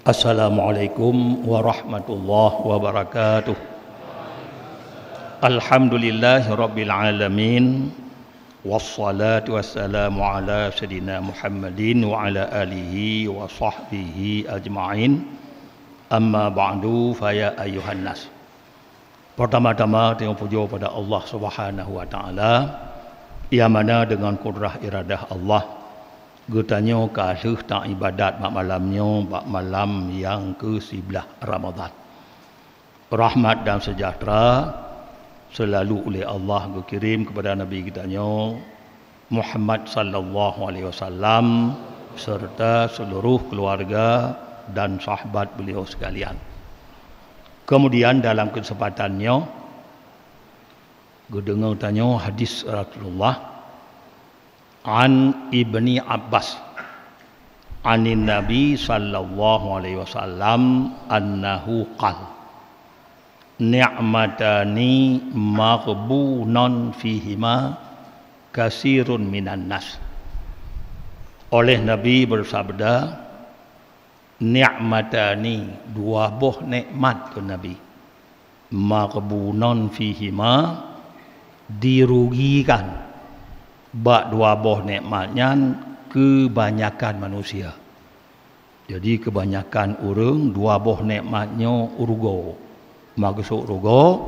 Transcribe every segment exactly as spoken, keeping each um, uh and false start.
Assalamualaikum warahmatullahi wabarakatuh. Alhamdulillahirabbil alamin. Wassalatu wassalamu ala sayyidina Muhammadin wa ala alihi wa sahbihi ajma'in. Amma ba'du, fa ya ayyuhan nas. Pertama-tama, tanyoe pujoe pada Allah Subhanahu wa Taala, nyang mana deungon kudrah iradah Allah, geutanyoe ka lheueh taibadat bak malam nyoe, bak malam nyang keu siblaih Ramadhan. Rahmat dan sejahtera selalu uleh Allah geukirém kepada Nabi geutanyoe, Muhammad sallallahu alaihi wasallam, serta seluruh keluarga dan sahabat beliau sekalian. Kemudian, dalam kesempatan nyoe, geudeungoe tanyoe hadis Rasulullah, an Ibni Abbas, anin Nabi sallallahu alaihi wasallam, annahu qal, "Ni'matani maghbunun fihima kasirun minan nas." Oleh Nabi bersabda, "Ni'matani, dua boh nikmat," kheun Nabi, "maghbunun fihima, dirugikan bak dua boh nikmat nyan keubanyakan manusia." Jadi, keubanyakan ureuëng dua boh nikmat nyoe rugoe. Meukeusut rugoe,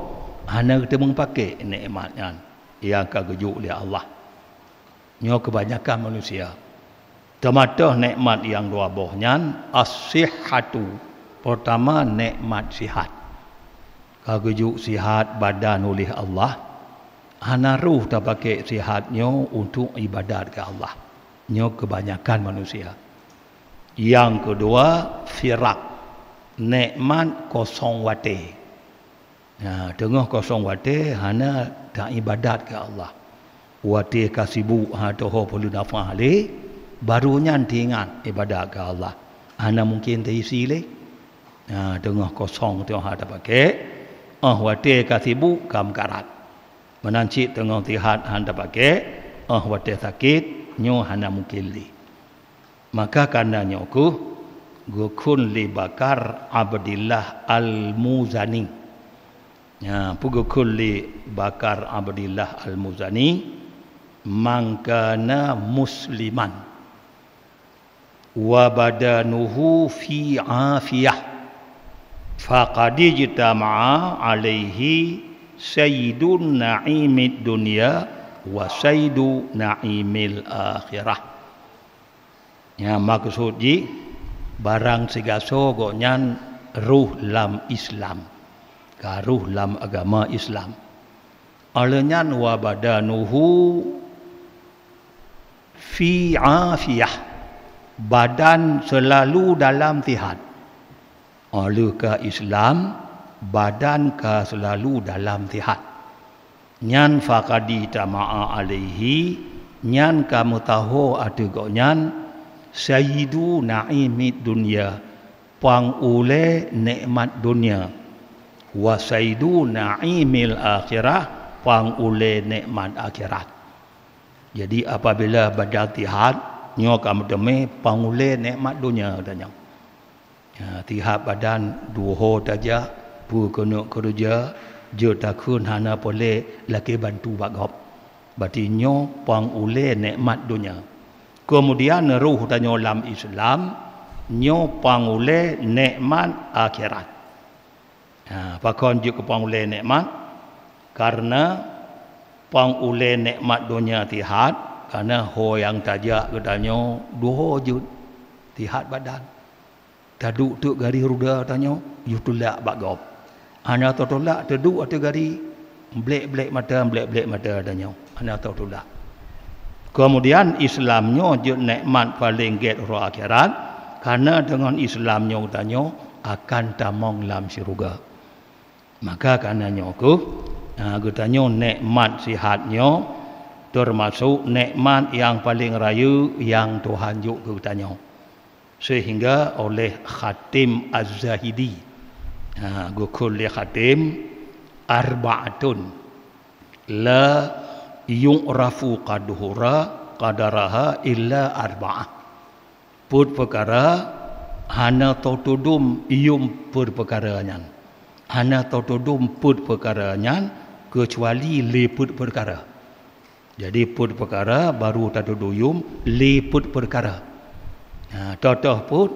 hana geuteumeung pakék nikmat nyan nyang ka geujok lé Allah. Nyoe keubanyakan manusia. Teumatöh nikmat nyang dua boh nyan, as-sihhatu, peurtama nikmat sihat. Ka geujok sihat badan uleh Allah, hana roh tapakék sihat nyoe untuk ibadat keu Allah. Nyoe keubanyakan manusia. Nyang keudua, firagh, nikmat kosong watée. Nah, teungoh kosong watée hana taibadat keu Allah. Watée ka sibuk, ha, toho peuleunafa lé, baru nyan teuingat ibadat keu Allah. Hana mungken teuisi lé. Nah, teungoh kosong tu ha tapakék, óh watée ka sibuk ka meukarat. Meunan cit teungoh sihat han tapakék, óh watée sakét nyoe hana mungken lé. Maka kana nyoe kheueh geukheun lé Bakar Abdillah Al-Muzani. Nya, peue geukheun lé Bakar Abdillah Al-Muzani, "Man kana musliman wa badanuhu fi afiyah, faqad ijtama'a alaihi sayyidun na'imid dunya wa sayyidu na'imil akhirah." Nya, maksud jih, barang sigasoe gobnyan rhoh lam Islam, ka rhoh lam agama Islam. Óh lheueh nyan, wa badanuhu fi afiyah, badan seulalu dalam sihat. Óh lheueh ka Islam, badan ka seulalu dalam sihat. Nyan faqad ijtama'a alaihi, nyan ka meutuho ateueh gobnyan, sayyidu na'imid dunya, pang ulée nikmat donya, wa sayyidu na'imil akhirah, pang ulée nikmat akhirat. Jadi, apabila badan sihat, nyoe ka meuteumé pang ulée nikmat donya tanyoe. Ya, sihat badan, duho tajak, peue keuneuk keureuja, jeuet takheun hana peureulée lakée bantu bak gob. Berarti nyoe pang ulée nikmat donya. Keumudian rhoh tanyoe lam Islam, nyoe pang ulée nikmat akhirat. Ha, pakon jeuet keu pang ulée nikmat? Karena pang ulée nikmat donya sihat, karena ho nyang tajak geutanyoe duho jeuet, sihat badan. Taduek teuk gari ruda tanyoe, yue tulak bak gob. Hana tatulak, taduek ateueh gari, blek-blek mata, blek-blek mata tanyoe, hana tatulak. Keumudian, Islam nyoe jeuet nikmat paleng gét uroe akhirat, karena deungon Islam nyoe geutanyoe akan tamong lam syeuruga. Maka kana nyoe kheueh, na geutanyoe nikmat sihat nyoe, teumasok nikmat nyang paleng rayeuk nyang Tuhan jok keu geutanyoe. Sehingga oleh Khatim Az-Zahidi, ha, geukheun lé Khatim, "Arba'atun la Yu'rafu qadhura, qadaraha illa arba'ah. Peuet peukara hana tatudum yum peuet peukara nyan. Hana tatudum peuet peukara nyan keucuali lé peuet peukara. Jadi peuet peukara baru tatudum yum lé peuet peukara. Nah, toh-toh peuet,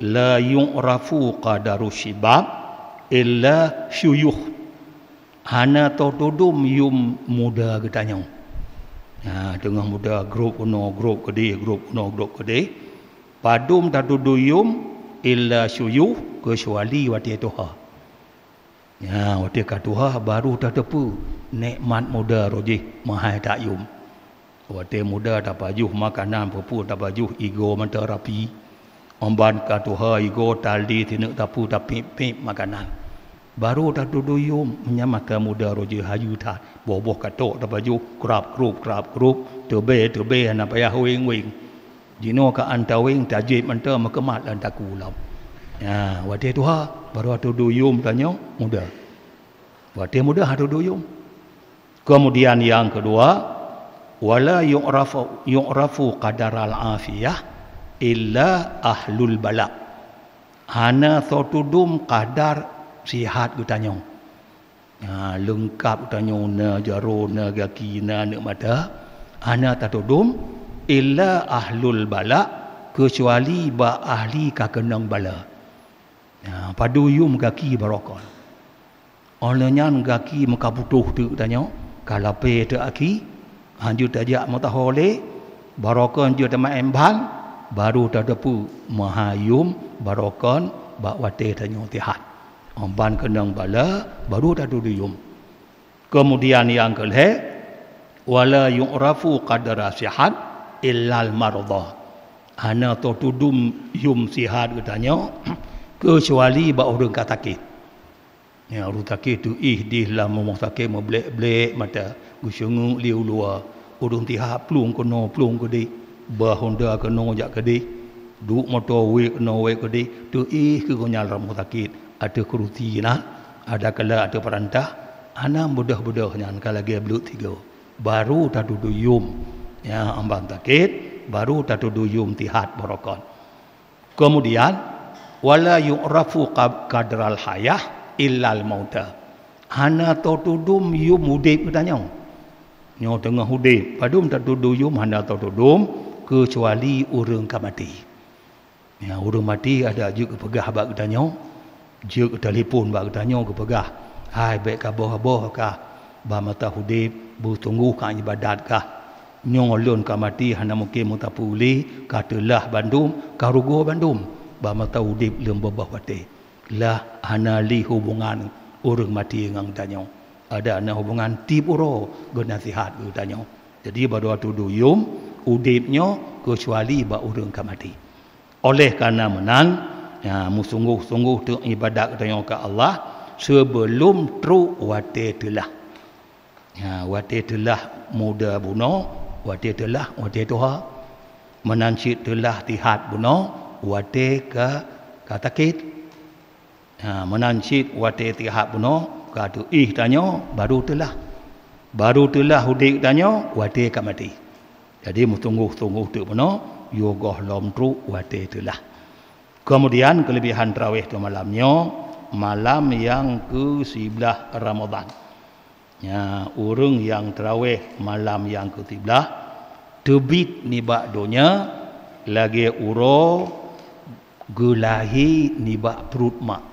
la yu'rafu qadaru syibab illa syuyukh. Hana tatudum yum muda geutanyoe. Ha, teungoh muda, grob keunoe, grob keudeh, grob keunoe, grob keudeh. Padum tatudum yum illa syuyukh, keucuali watée tuha. Ha, watée ka tuha baru tateupeue nikmat muda roh jih meuhai that yum. Watée muda tapajoh makanan peue-peue, tapajoh igoe mantong rapi. Óh ban ka tuha igoe tali sineuk tapeue tapiep-piep makanan. Baru tatudum yum, meunyan masa muda roh jih hayeu that. Boh-boh katok tapajoh, krab-krub, krab-krub, teubée-teubée hana payah weng-weng. Jinoe ka an taweng tajieb mantong meukeumat lam takue lom. Ya, watée tuha baru tatudum yum tanyoe muda. Watée muda tatudum yum. Keumudian nyang keudua, wala yu'rafu, yu'rafu qadaral afiyah illa ahlul bala. Hana tatudum kadar sihat geutanyoe. Ha, leungkab geutanyoe, na jaroe, na gaki, na aneuk mata. Hana tatudum illa ahlul bala, keucuali bak ahli ka keunong bala. Ha, padum yum gaki baroe kon. Óh lheueh nyan gaki meukaputoh teuk tanyoe, ka lapée teuk aki, hanjeuet tajak meusaho lé, baroe kon jeuet tameu'en ban, baru tateupeue meuhai yum baroe kon bak watée tanyoe sihat. Óh ban keunong bala, baru tatudum yum. Keumudian nyang keulhée, wala yu'rafu qadra sihat illal mardha. Hana tatudum yum sihat geutanyoe keucuali bak ureuëng ka sakét. Ya, ureuëng sakét teuéh dih lam rumoh sakét meublek-blek mata, geuseungeuk lé u luwa. Ureuëng sihat plueng keunoe plueng keudeh, bah honda keunoe jak keudeh, duek moto wék keunoe wék keudeh, teuéh keu gobnyan lam rumoh sakét ateueh keurusi na, ada kala ateueh peurantah, hana beudôh-beudôh nyan ka lagée bleuet sigoe. Baru tatudum yum, ya, óh ban sakét, baru tatudum yum sihat baroe kon. Keumudian, wala yu'rafu qab-, qadral hayah illal mauta. Hana tatudum yum udeb geutanyoe. Nyoe teungoh udeb, padum tatudum yum hana tatudum keucuali ureuëng ka maté. Ya, ureuëng maté ada jeuet geupeugah bak geutanyoe, jeuet geutelepon bak geutanyoe geupeugah, "Hai, bék kaboh-boh kah, bak masa udeb beusunggoh kah iébadat kah. Nyoe lôn ka maté hana mungken meusapeue lé, ka teulah bandum, ka rugoe bandum, bak masa udeb lôn bubah watée." Lah hana lé hubongan ureuëng maté ngon geutanyoe. Ada na hubongan tieb uroe geunasihat geutanyoe. Jadi, baru tatudum yum udeb nyoe keucuali bak ureuëng ka maté. Oleh karena meunan, ya, meusunggoh-sunggoh teuk iébadat geutanyoe keu Allah seubeulom trok watée teulah. Ya, watée teulah muda bunoe, watée teulah watée tuha. Meunan cit teulah sihat bunoe, watée ka, ka sakét. Ha, meunan cit watée sihat bunoe, ka teuéh tanyoe, baru teulah. Baru teulah udeb tanyoe, watée ka maté. Jadi, meusunggoh-sunggoh teuk bunoe, yue gohlom trok watée teulah. Keumudian, keuleubehan tarawih di malam nyoe, malam nyang keusiblaih Ramadhan. Nya, ureuëng nyang tarawih malam nyang keusiblaih, teubiet nibak donya lagée uroe geulahé nibak pruet mak.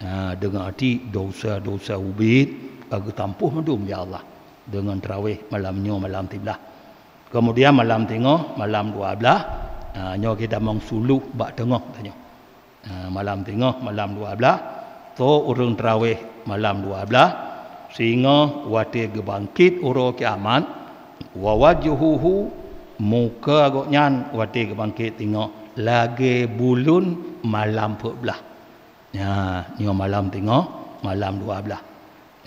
Nya, deungon arti desya-desya ubit ka geutampuh mandum lé Allah deungon tarawih malam nyoe malam siblaih. Keumudian malam singoh, malam dua blaih, ha, nyoe geutamong suluh bak teungoh tanyoe. Ha, malam singoh, malam dua blaih, soe ureuëng tarawih malam dua blaih, singoh watée geubangkét uroe kiamat, wa wajhuhu, muka gobnyan watée geubangkét singoh lagée buleuen malam peuet blaih. Nya, nyoe malam singoh, malam dua blaih.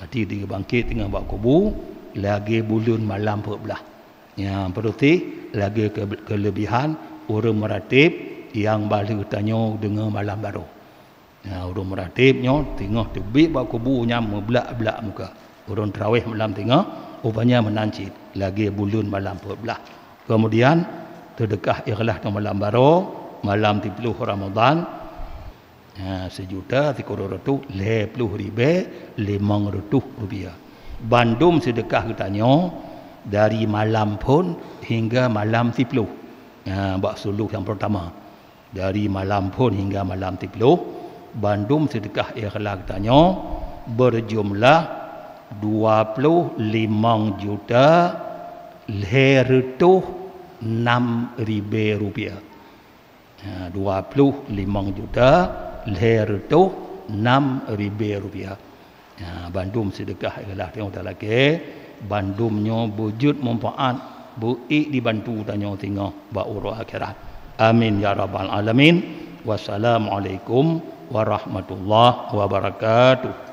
Jadi, geubangkét singoh bak kubu, lagée buleuen malam peuet blaih. Nya, peureutih lagée ke-, keuleubehan ureuëng meuratéb nyang bahleu tanyoe deungoe malam barô. Nya, ureuëng meuratéb nyoe singoh teubiet bak kubu nyan meublak-blak muka. Ureuëng tarawih malam singoh, Rupanya meunan cit lagée buleuen malam peuet blaih. Kemudian, seudeukah ikhlas ngon malam baroe, malam siploh Ramadhan, ha, sijuta sikureueng reutôh lhée ploh ribée limong reutôh rupiah. Bandum seudeukah geutanyoe dari malam phon hingga malam siploh. Ha, bak suluh nyang peurtama. Dari malam phon hingga malam siploh, bandum seudeukah ikhlas geutanyoe beujumlah dua ploh limong juta lhée reutôh nam ribée rupiah. Ha, dua ploh limong juta lhée reutôh nam ribée rupiah. Ha, bandum seudeukah ikhlas tanyoe talakée, bandum nyoe beujeuet manfaat, beu-ék dibantu tanyoe singoh bak uroe akhirat. Amin ya rabbal alamin. Wassalamualaikum warahmatullahi wabarakatuh.